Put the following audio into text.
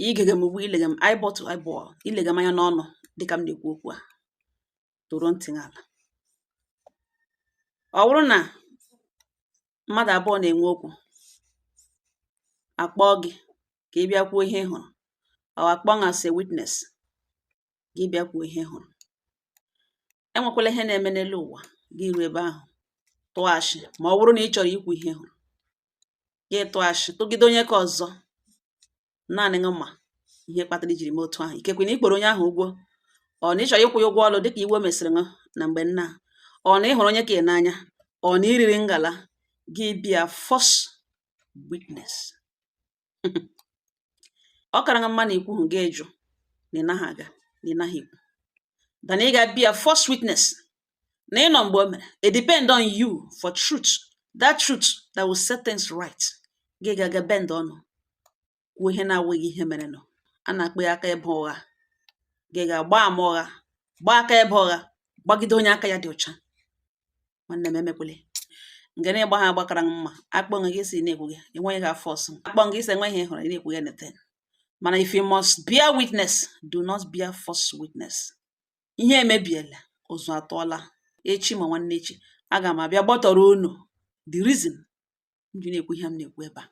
Igėgè m ugbu, ilegè m eyeball to eyeball, ilegè m anya n'ọnụ̇ dịkà m nà-èkwu okwu à, tòro ntị̀ n'àlà. Ọ wụrụ nà mmadụ̀ àbụọ nà-ènwe okwu̇, àkpọ gị kà ị bịa kwuo ihe ị hụ̀rụ̀, or àkpọ as a witness, gị bịa kwuo ihe ị hụ̀rụ̀. Enwėkwala ihe na-eme n'elu ụ̀wà gị ruo ebe ahụ̀ tụọ ashị, mà ọ bụrụ nà ị chọ̀rọ̀ ikwu̇ ihe ị hụ̀rụ̀, gị tụọ ashị tụgide onye kà ọ̀zọ. Naanị gị mà ihe kpatara ijiri mee otu ahụ̀. Ikekwe na ị kpọrọ onye ahụ̀ ụgwọ, ọ na ị chọrọ ịkwụ̇ ya ụgwọ ọlụ̇ dịkà iwe mesịrị ṅụ na m̀gbè nna, ọ na ị hụ̀rụ̀ onye kà ị n'anya, ọ na iriri ngàla, gị bịa false witness. Ọ kara gị mma na ikwuhù gị jụ na ị naghị aga, na ị naghị ekwu, than ị ga bịa false witness na ị nọ m̀gbè o mèrè. It depend on you for truth, that truth that will set things right. Gị ga-aga bend ọnụ kwuo ihe na-awụghị ihe mere nụ. A na-akpọ ya aka ebe ụgha. Gị ga-agba ama ụgha, gbaa aka ebe ụgha, gbagide onye aka ya dị ọcha. Nwanne m, emekwele nke na ịgba ha agbakara mma. Akpọ gị si na-ekwu gị enweghị gị afọ ọsọ, akpọ gị isi enweghị ihe ị hụrụ ị na-ekwu anything. Mana if you must bear witness, do not bear false witness. Ihe emebiela, ụzọ atọọla. Echi ma nwanne echi, aga m abịa gbọtọrọ unu the reason m ji na-ekwu ihe m na-ekwu ebe a.